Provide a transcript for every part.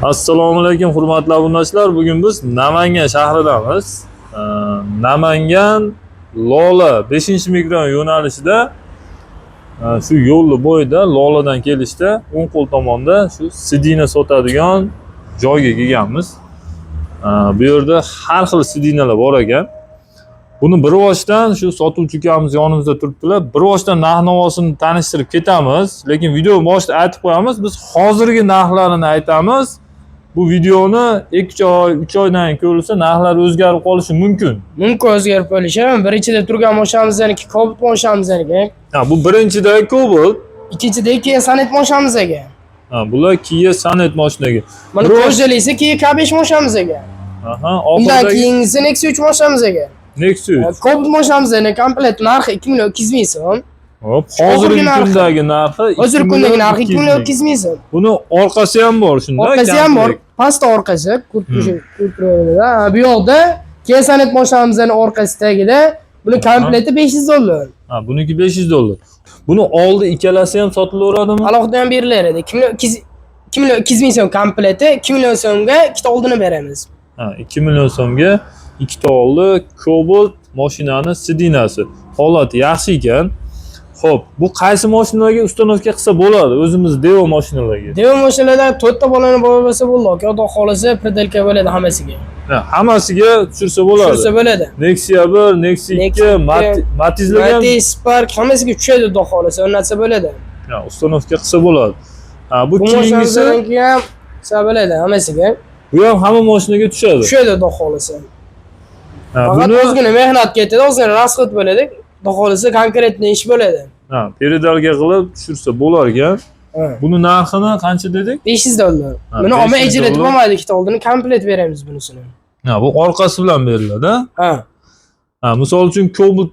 Assalomu alaykum, hurmatli obunachilar. Bugun biz Namangan shahridamiz. Namangan Lola 5 mikrorayon yo'nalishida, shu yo'lni bo'yida Loladan kelishda o'ng qo'l tomonda shu сиденье sotadigan joyga kelganmiz. Bu yerda har xil сиденье lar bor ekan. Buni bir boshdan shu sotuvchi ukamiz yonimizda turibdilar. Bir boshdan narx navosini tanishtirib ketamiz, lekin video boshida aytib qo'yamiz, biz hozirgi narxlarini aytamiz. Bu videoni 2 oy, 3 oydan keyin ko'rilsa, narxlar o'zgarib qolishi mumkin. Mumkin o'zgarib qolishi. Birinchida turgan moshamizdaniki Cobalt moshamizdaniki. Ha, bu birinchida Cobalt, Ikkinchida Kia Sonet moshamiz aka. Ha, bular Kia Sonet mashinaga. Mana Biror- кожа lisi Kia K5 moshamiz aka. Undan Oxiridagi keyingisi Nexia 3 moshamiz aka. Nexia 3. Cobalt moshamizning komplekt narxi 2 million 200 ming so'm. Hop, hozirgi Hozirgi narxi. kundagi narxi Hozirgi 2 kundagi million narxi 2 200 million ming. 200 ming so'm. Buni orqasi ham bor shunda. Orqasi ham bor. Komplekt. Pastda orqasi, kurtka. Ha, bu yoqda Kia Sonet moshamizning orqasidagida buni komplekti 500 dollar. Ha, buniki 500 dollar. Buni oldi ikkalasi ham sotilaveradimi? Alohida ham berilaveradi. 2 million 200, 2 million 200 ming so'm komplekti, 2 million so'mga ikkita oldini beramiz. Ha, 2 million so'mga ikkita oldi Cobalt mashinani сиденье si. Holati yaxshi ekan. Xo'p, bu qaysi mashinalarga установка qilsa bo'ladi? O'zimiz Daewoo mashinalarga. Daewoo mashinalardan to'rtta bolani bo'lsa bo'ldi aka. Xudo xohlasa, переделка bo'ladi hammasiga. Ha, hammasiga tushirsa bo'ladi. Tushirsa bo'ladi. Nexia 1, Nexia 2, Nexia 2, Matizlarga ham Matiz, Spark hammasiga tushadi, xudo xohlasa, o'rnatsa bo'ladi. Ha, установка qilsa bo'ladi. Ha, bu Bu keyingisi mashinamizdanki ham qilsa bo'ladi hammasiga. Bu ham hamma mashinaga tushadi. Tushadi, xudo xohlasa. Ha, Faqat buni ozgina mehnat ketadi, ozgina расход bo'ladi. Xudo xohlasa, конкретный ish bo'ladi. Ha, переделка qilib tushirsa bo'lar ekan. Ha. Buni narxini qancha dedik? 500 dollar. Ha, Buni olma 500 ajratib dollar. bo'lmaydi, ikkita oldini komplekt beramiz bunisini. Ha, bu orqasi bilan beriladi. Ha. Ha, misol uchun Cobalt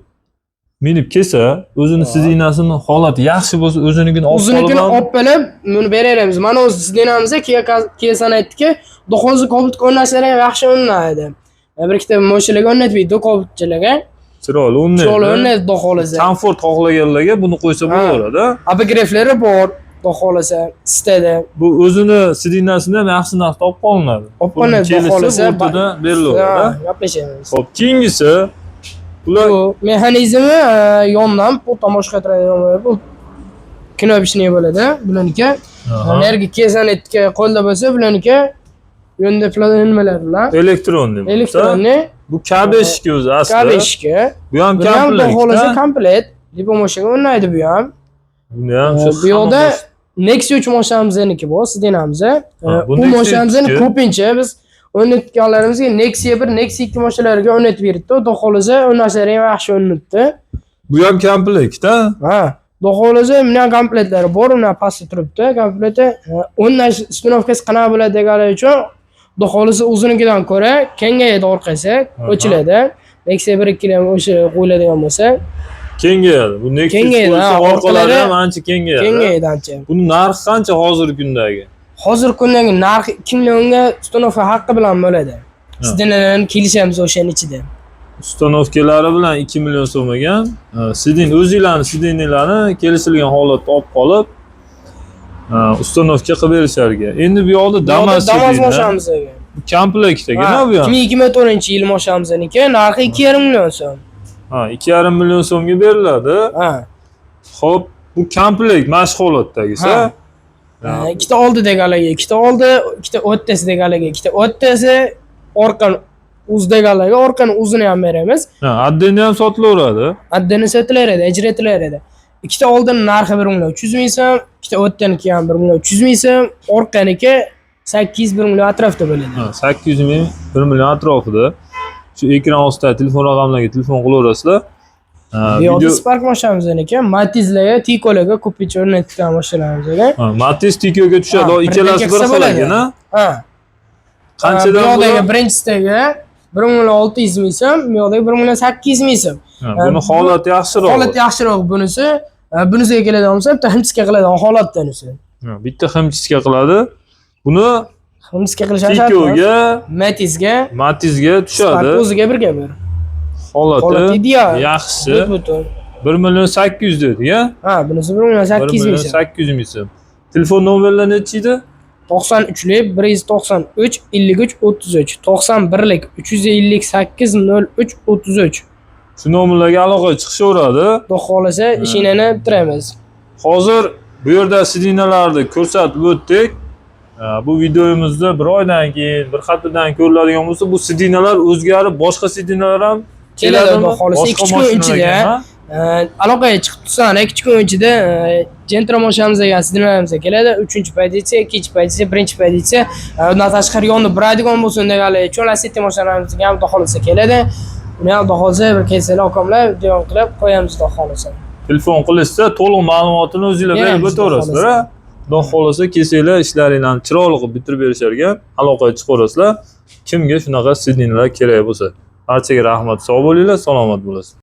minib kelsa, o'zini сиденье sini holati yaxshi bo'lsa, o'zinikini olib O'zinikini qolib ham- olib kelib, buni beraveramiz. Mana o'zi сиденье mizda Kia Sonetniki do'qozi Cobalt o'rnatsalar ham yaxshi o'rnaydi. Bir ikkita mashinalarga o'rnatmaydi Cobaltchilarga. Chiroyli o'rnaydi. Chiroyli o'rnaydi, xudo xohlasa. Komfort xohlaganlarga buni qo'ysa bo'laveradi. Обогрев lari bor, xudo xohlasa, isitadi. Bu o'zini сиденье sini ham yaxshi narxda olib qolinadi. Olib qolinadi, xudo Kelishsa xohlasa. o'rtada berilaveradi. Ha, gaplashamiz. Xo'p, keyingisi bular. Bu mexanizmi yondan bu tomosha turadigan bo'ladi. Bu кнопочный bo'ladi bularniki. Nergi Kia Sonetga qo'lda bo'lsa, bularniki yo'nda nimalar bilan Электронный. Электронный. Bu K5 o'zi asli. K5 ga. Bu ham Buni ham xudo komplekt. Xohlasa komplekt. Lipo mashinaga o'rnaydi bu ham. Buni ham shu Bu yoqda hamma Nexia 3 mashinamizniki bu, сиденье miz. Ha, bu Bu Nexia mashinamizni 3 ko'pincha biz o'rnatganlarimizga Nexia 1, Nexia 2 mashinalariga o'rnatib beribdi. Xudo xohlasa, o'rnashlari ham yaxshi o'rnatdi. Bu ham komplektda. Ha, xudo xohlasa, buni ham komplektlari bor, uni pastda turibdi. Komplekti o'rnash установка si qanaqa bo'ladi deganlar uchun, xudo xohlasa, o'zinikidan ko'ra kengayadi orqasi, ochiladi. Nexia 1 2 ham o'sha qo'yiladigan bo'lsa, Kengayadi. Bu Nexia Kengayadi, qo'ysa, ha, orqalari orqalari ham ancha kengayadi. Kengayadi ancha. Buni narxi qancha hozirgi kundagi? Hozirgi kundagi narxi 2 millionga установка haqqi bilan bo'ladi. Сиденье larni kelishamiz o'shani ichida. Установка lari bilan 2 million so'm ekan. Сиденье, o'zinglarni сиденье larni kelishilgan holatda olib qolib, установка qilib berishar ekan. Endi bu yoqda Damas. Damas mashinamiz ekan. Komplektdagina bu ham. 2024 yil mashinamizniki narxi 2,5 million so'm. Ha, 2,5 million so'mga beriladi. Ha. Xo'p, bu komplekt mana shu holatdagisi. Ha. Ha. Ikkita oldi deganlarga ikkita oldi, ikkita o'ttasi deganlarga ikkita o'ttasi, orqani uz deganlarga orqani uzini ham beramiz. Ha, отдельно ham sotilaveradi. Отдельно sotilaveradi, ajratilaveradi. Ikkita oldini narxi 1 million 300 ming so'm, ikkita o'ttaniki ham 1 million 300 ming so'm, orqaniki 800 1 million atrofida bo'ladi. Ha, 800 ming, 1 million atrofida. Shu ekran ostidagi telefon raqamlariga telefon qilaverasizlar. Ha, Bu yoqda video Spark mashinamizniki Matizlarga, Ticolarga ko'pincha o'rnatgan mashinalarimiz. Ha, Matiz, Ticoga tushadi. Ha, O ikkalasi bir qilsa xil bo'ladi. ekan, ha? Ha. Qanchadan Bu yoqdagi bu? birinchisidagi 1 million 600 ming so'm, bu yoqdagi 1 million 800 ming so'm. Ha, buni holati yaxshiroq. Holati yaxshiroq bunisi. Bunisiga keladigan bo'lsa, bitta химчистка qiladigan holatda unisi. Ha, bitta химчистка qiladi. Buni Химчистка qilish ham shart emas. Ticoga, Matizga, Matizga Spark tushadi. o'ziga birga bir. Holati Holati ideal. yaxshi. Butun. 1 million 800 dedik, ha? Ha, bunisi 1 million 1 800 million ming so'm. 800 ming so'm. Telefon nomerlari nechi edi? 93lik 193 53 33, 91lik 358 03 33. Shu nomerlarga aloqaga chiqishaveradi. Xudo xohlasa ishinglarni bitiramiz. Hozir bu yerda sidinalarni ko'rsatib o'tdik. Bu videomizda bir oydan keyin, bir haftadan ko'riladigan bo'lsa, bu sidinalar o'zgarib, boshqa sidinalar ham Keladi, keladimi? Xudo xohlasa, Boshqa ikki-uch kun mashinalarga, ichida. ha? Aloqaga chiqib tursan, 2 kun ichida Gentra mashinamizga, sidinalarimiz keladi. 3-pozitsiya, 2-pozitsiya, 1-pozitsiya. Undan tashqari yonni buradigan bo'lsin deganlar uchun Lacetti mashinalarimizga ham xudo xohlasa keladi. Uni ham xudo xohlasa bir kelsalar okamlar video qilib qo'yamiz xudo xohlasa. Telefon qilishsa, to'liq ma'lumotini o'zinglar berib Beramiz, Xudo o'taverasizlar. Ha? Xudo xohlasa kelsanglar, ishlaringlarni chiroyli qilib bitirib berishar ekan. Aloqaga chiqaverasizlar. Kimga shunaqa sidinalar kerak bo'lsa. Barchaga rahmat, sog' bo'linglar, salomat bo'lasizlar.